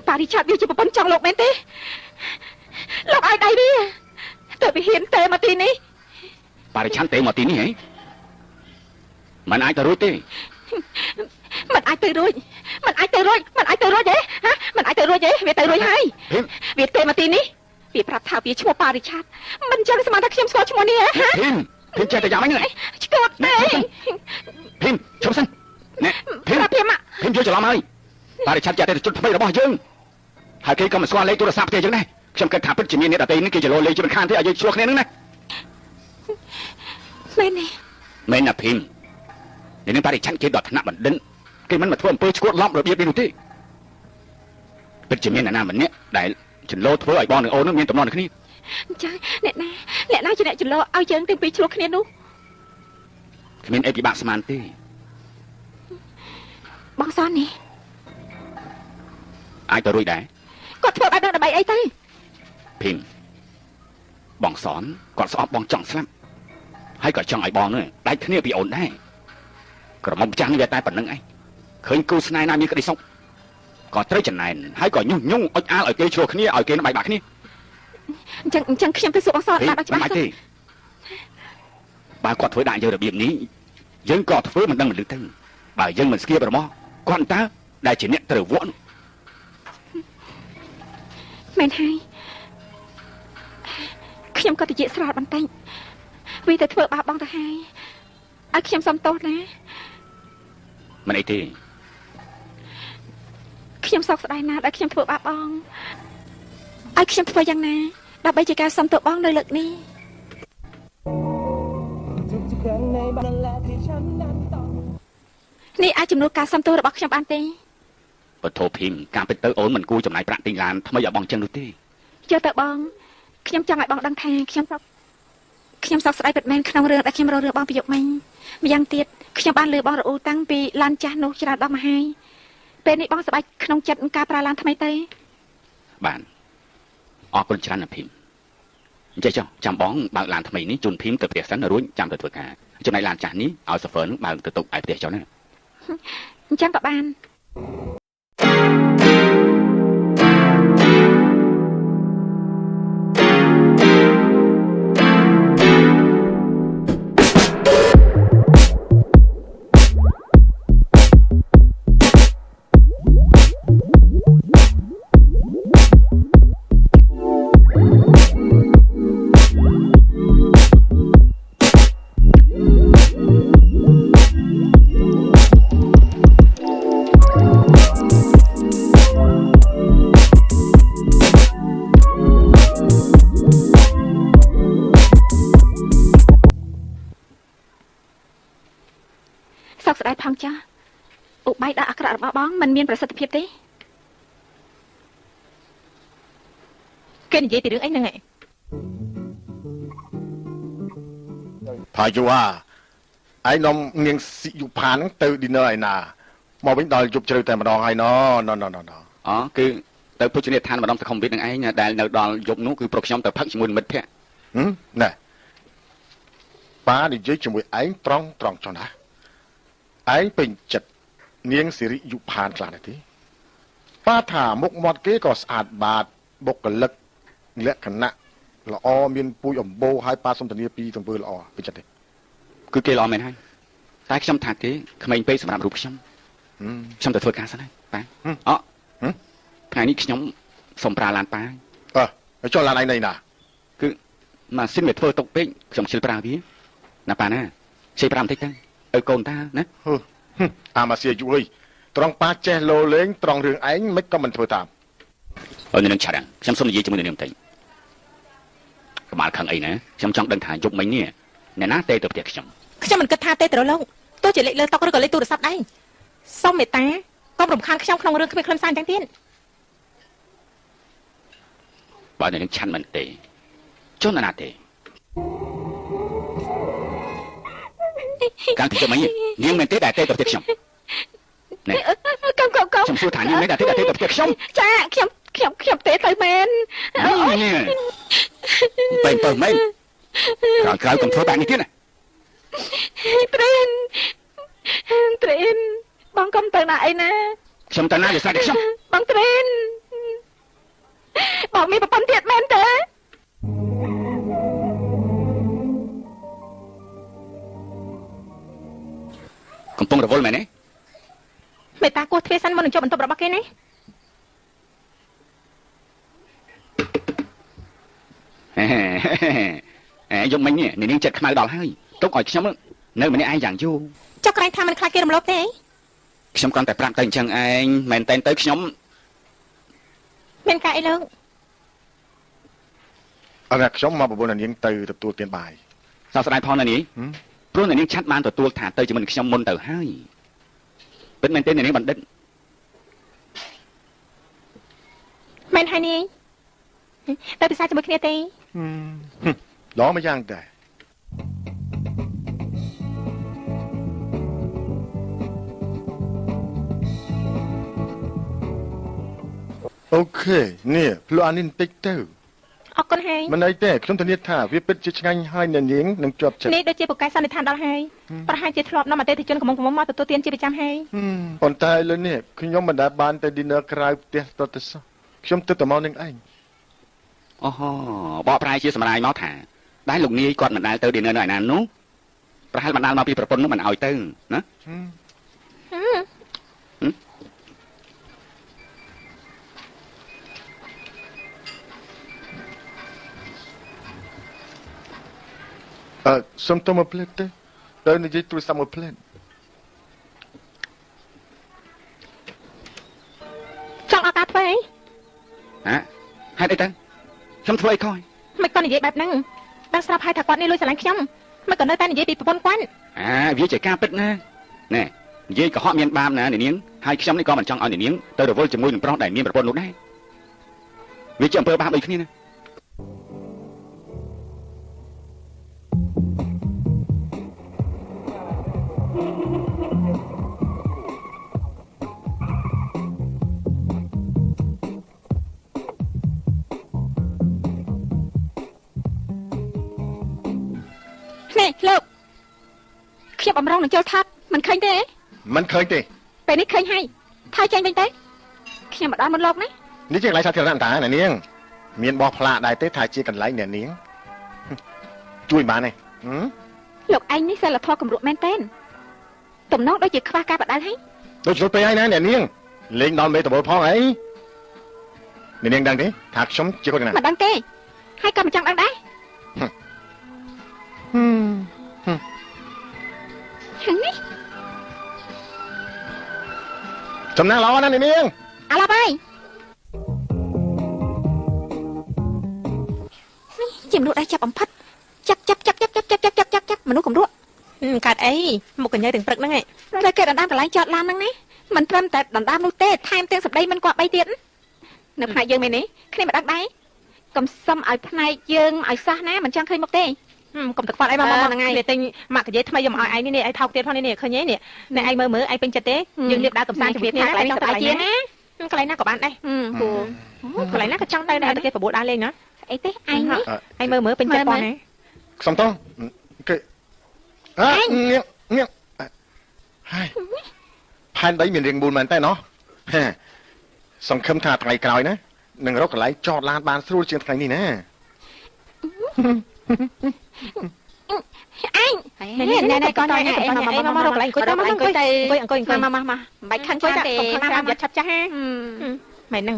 ប៉ារីឆាតវាជាប្រពន្ធចង់លោកមែនទេលោកឲ្យដៃវាទៅវាហ៊ានទេមកទីនេះប៉ារីឆាតទេមកទីនេះហីមិនអាចទៅរួចទេមិនអាចទៅរួចមិនអាចទៅរួចមិនអាចទៅរួចទេហ៎មិនអាចទៅរួចទេវាទៅរួចហើយវាទេមកទីនេះវាប្រាប់ថាវាឈ្មោះប៉ារីឆាតមិនចឹងស្មានថាខ្ញុំស្គាល់ឈ្មោះនេះហ៎ភីមភីមចេះតែយ៉ាងម៉េចនេះឆ្កួតទេភីមឈប់សិនណែភីមភីមយល់ច្រឡំហើយប៉ារីឆាតជាអតិថិជនថ្មីរបស់យើងហើយគេក៏មិនស្គាល់លេខទូរស័ព្ទទេយើងដែរខ្ញុំគិតថាពិតជាមានអ្នកដទៃនេះគេចលោលេខជាមិនខានទេឲ្យយើងឆ្លោះគ្នានឹងណាមែនទេមែនណាភីមនេះនឹងប៉ារីឆាតគេដល់ថ្នាក់បណ្ឌិតគេមិនមកធ្វើអំពើឆ្កួតឡប់របៀបនេះនោះទេពិតជាមានអ្នកណាម្នាក់ដែលចន្លោធ្វើឲ្យបងនិងអូននឹងមានតំណនឹងគ្នាអញ្ចឹងអ្នកណាអ្នកណាជាអ្នកចន្លោឲ្យយើងទាំងពីរឆ្លោះគ្នានោះគ្មានអីពិបាកស្មានទេបងសននេះអាចទៅរួចដែរគាត់ធ្វើបែបនោះដើម្បីអីទៅភីមបងសនគាត់ស្អប់បងចង់ស្លាប់ហើយក៏ចង់ឲ្យបងនោះដាច់គ្នាពីអូនដែរក្រមុំចាស់នេះវាតែប៉ុណ្្នឹងឯងឃើញគូស្នេហ៍ណាមានក្តីសុខក៏ត្រូវចំណែនហើយក៏ញុះញង់អុចអាលឲ្យគេឆ្លោះគ្នាឲ្យគេបែកបាក់គ្នាអញ្ចឹងខ្ញុំទៅសួរបងសនបានច្បាស់ទេបើគាត់ធ្វើដាក់យើងរបៀបនេះយើងក៏ធ្វើមិនដឹងមិនលឺទៅបើយើងមិនស្គៀបរបស់គាត់តើដែលជាអ្នកត្រូវវក់មែនហើយខ្ញុំក៏តិចស្រាលបន្តិចវាតែធ្វើបាបបងទៅហើយឲ្យខ្ញុំសុំទោសណាមិនអីទេខ្ញុំសោកស្ដាយណាស់ដែលខ្ញុំធ្វើបាបបងឲ្យខ្ញុំធ្វើយ៉ាងណាដើម្បីជាការសុំទោសបងនៅលើកនេះនេះអាចជំនួសការសុំទោសរបស់ខ្ញុំបានទេបធោភីមការពិតទៅអូនមិនគួរចំណាយប្រាក់ទិញឡានថ្មីឲ្យបងចឹងនោះទេចុះទៅបងខ្ញុំចង់ឲ្យបងដឹងថាខ្ញុំសោកស្ដាយពិតមែនក្នុងរឿងដែលខ្ញុំរករឿងបងពីយប់មិញម្យ៉ាងទៀតខ្ញុំបានលឺបងរអ៊ូតាំងពីឡានចាស់នោះច្រើនដល់មកហើយពេលនេះបងសប្បាយក្នុងចិត្តការប្រើឡានថ្មីទេបានអរគុណច្រើនណាភីមអញ្ចឹងចុះចាំបងបើកឡានថ្មីនេះជូនភីមទៅផ្ទះសិនរួចចាំទៅធ្វើការចំណែកឡានចាស់នេះឲ្យសូហ្វឺនឹងបើកទៅទុកឯផ្ទះចុះណាអញ្ចឹងក៏បានចាស់ឧបាយដ៏អាក្រក់របស់បងមិនមានប្រសិទ្ធភាពទេគេនិយាយពីរឿងអីហ្នឹងឯងផាយូអាឯងនាំនាងសិយុផានហ្នឹងទៅ dinner ឯណាមកវិញដល់យប់ជ្រៅតែម្ដងហើយណណណណអូគឺទៅភោជនីយដ្ឋានម្ដងសង្គមវិទ្យនឹងឯងដែលនៅដល់យប់នោះគឺប្រុសខ្ញុំទៅផឹកជាមួយមិត្តភក្តិណែប៉ានិយាយជាមួយឯងត្រង់ត្រង់ចុះណាឯងពេញចិត្តនាងសិរិយុផានខ្លះទេប៉ាថាមុខមាត់គេក៏ស្អាតបាតបុគ្គលិកលក្ខណៈល្អមានពូជអម្បូរហើយប៉ាសុំធានាពីទង្វើល្អពេញចិត្តទេគឺគេល្អមែនហើយតែខ្ញុំថាគេក្មេងពេកសម្រាប់រូបខ្ញុំខ្ញុំទៅធ្វើការសិនហើយប៉ាអថ្ងៃនេះខ្ញុំសុំប្រើឡានប៉ាអើចុះឡានឯងនៅណាគឺម៉ាស៊ីនវាធ្វើទុកពេកខ្ញុំខ្ជិលប្រើវាណាប៉ាណាខ្ជិលប្រើបន្តិចទៅឪកូនតាណាអាម៉ាស៊ីអាយុអើយត្រង់ប៉ាចេះលោលេងត្រង់រឿងឯងមិនក៏មិនធ្វើតាមអូននឹងឆាត់ខ្ញុំសូមនិយាយជាមួយនឹងបន្តិចក្បាលខឹងអីណាខ្ញុំចង់ដឹងថាយប់មិញនេះអ្នកណាទេទៅផ្ទះខ្ញុំខ្ញុំមិនគិតថាទេទៅលោកទោះជាលេខលើតុឬក៏លេខទូរស័ព្ទដែរសូមមេត្តាកុំរំខានខ្ញុំក្នុងរឿងគ្មានខ្លឹមសារអញ្ចឹងទៀតបើអ្នកនឹងឆាន់មិនទេចុះអ្នកណាទេកាលពីយប់មិញនាងមែនទេដែលទេទៅផ្ទះខ្ញុំ នេះកុំកុំកុំខ្ញុំសួរថានាងមែនដែលទេទៅផ្ទះខ្ញុំចាខ្ញុំខ្ញុំខ្ញុំទេទៅមែន បែបទៅមែនក្រោយៗកុំធ្វើបែបនេះទៀតណា ត្រេនត្រេនបងកុំទៅណាអីណា ខ្ញុំទៅណាវាស្រេចតែខ្ញុំ បងត្រេន បងមានប្រពន្ធទៀតមែនទេកំពុងរវល់មែនទេមេតាគោះទ្វារសិនមុននឹងចូលបន្ទប់របស់គេនេះអេយកមិញនេះនាងចិត្តខ្មៅដល់ហើយទុកឲ្យខ្ញុំនៅម្នាក់ឯងយ៉ាងយូរចុះក្រែងថាមិនខ្លាចគេរំលោភទេខ្ញុំគ្រាន់តែប្រាប់ទៅអញ្ចឹងឯងមែនតែនទៅខ្ញុំមានការអីលោកអរខ្ញុំមកបបួលនាងទៅទទួលទានបាយសោកស្ដាយផងណានាងព្រោះនាងឆាត់បានទទួលថាទៅជាមួយខ្ញុំមុនទៅហើយពិតមែនទេនាងបណ្ឌិតមែនហើយនាងទៅពិសាជាមួយគ្នាទេល្អមួយយ៉ាងដែរអូខេនេះភ្លក់អានេះបន្តិចទៅអរគុណហើយមិនអីទេខ្ញុំធានាថាវាពិតជាឆ្ងាញ់ហើយអ្នកនាងនឹងជាប់ចិត្តនេះដូចជាពូកែសន្និដ្ឋានដល់ហើយប្រហែលជាធ្លាប់នាំអតិថិជនកំមុំមកទទួលទានជាប្រចាំហើយប៉ុន្តែលើនេះខ្ញុំមិនដែលបានទៅ dinner ក្រៅផ្ទះតទៅសោះខ្ញុំទើបតែមកនឹងឯងអូហូបកប្រែជាសម្រាយមកថាដែលលោកនាយគាត់មិនដែលទៅ dinner នៅឯណានោះប្រហែលបណ្ដាលមកពីប្រពន្ធនោះមិនឲ្យទៅណាសុំទៅមកផ្លេតទេទៅនិយាយទូរស័ព្ទមកផ្លេតចង់ឱកាសធ្វើអីហ៎ហេតុអីទៅខ្ញុំធ្វើអីខុសមិនក៏និយាយបែបហ្នឹងដឹងស្រាប់ហើយថាគាត់នេះលួចស្រឡាញ់ខ្ញុំមិនក៏នៅតែនិយាយពីប្រពន្ធគាត់អាវាជាការពិតណាណែនិយាយកុហកមានបាបណានាងហើយខ្ញុំនេះក៏មិនចង់ឲ្យនាងទៅរវល់ជាមួយនឹងប្រុសដែលមានប្រពន្ធនោះដែរវាជាអំពើបាបដូចគ្នាណានេះលោកខ្ញុំបំរុងនឹងចូលថាប់មិនឃើញទេមិនឃើញទេពេលនេះឃើញហើយថយចេញវិញទេខ្ញុំមកដល់មុនលោកណានេះជាកន្លែងសាធារណៈតាអ្នកនាងមានបោះផ្លាកដែរទេថាជាកន្លែងអ្នកនាងជួយបានទេលោកឯងនេះសិលធម៌គម្រក់មែនទេតំណងដូចជាខ្វះការបដៅហើយដូចជ្រុលពេកហើយណាអ្នកនាងលេងដល់មេតបលផងអីអ្នកនាងដឹងទេថាខ្ញុំជាคนណាមិនដឹងទេហើយក៏មិនចង់ដឹងដែរនេះចំណាំងល្អណាស់នាងអាឡប់ហើយនេះជាមនុស្សដែលចាប់អំផិតចាប់ចាប់ចាប់ចាប់ចាប់ចាប់ចាប់ចាប់ចាប់មនុស្សកម្រក់កើតអីមុខកញ្ញើទាំងព្រឹកហ្នឹងឯងតែគេដណ្ដើមកន្លែងចតឡានហ្នឹងណាមិនត្រឹមតែដណ្ដើមនោះទេថែមទាំងសម្ដីមិនគប្បីទៀតនៅផ្នែកយើងមែនទេគ្នាមិនដឹងដែរកុំសុំឲ្យផ្នែកយើងឲ្យសោះណាមិនចង់ឃើញមុខទេកុំទៅខ្វល់អីមកមកហ្នឹងហើយទិញម៉ាក់កាយថ្មីយកមកឲ្យឯងនេះឯងថោកទៀតផងនេះឃើញទេនេះនេះឯងមើលមើលឯងពេញចិត្តទេយើងរៀបដើរកំសាន្តជាមួយគ្នាកន្លែងចង់ទៅជាណាកន្លែងណាក៏បានដែរគូកន្លែងណាក៏ចង់ទៅដែរតែគេបបួលដើរលេងណាអីទេឯងនេះឯងមើលមើលពេញចិត្តផងណាខ្ញុំតគេអើញៀងហើយផែនដីមានរាងមូលមែនតើណោះសង្ឃឹមថាថ្ងៃក្រោយណានឹងរកកន្លែងចតឡានបានស្រួលជាងថ្ងៃនេះណាអញណែណែកូនណែមកមករកកន្លែងអង្គុយទៅអង្គុយអង្គុយអង្គុយមកមកមកមិនបាច់ខឹងច្រើនទេមកមកឆាប់ចាស់មែនហ្នឹង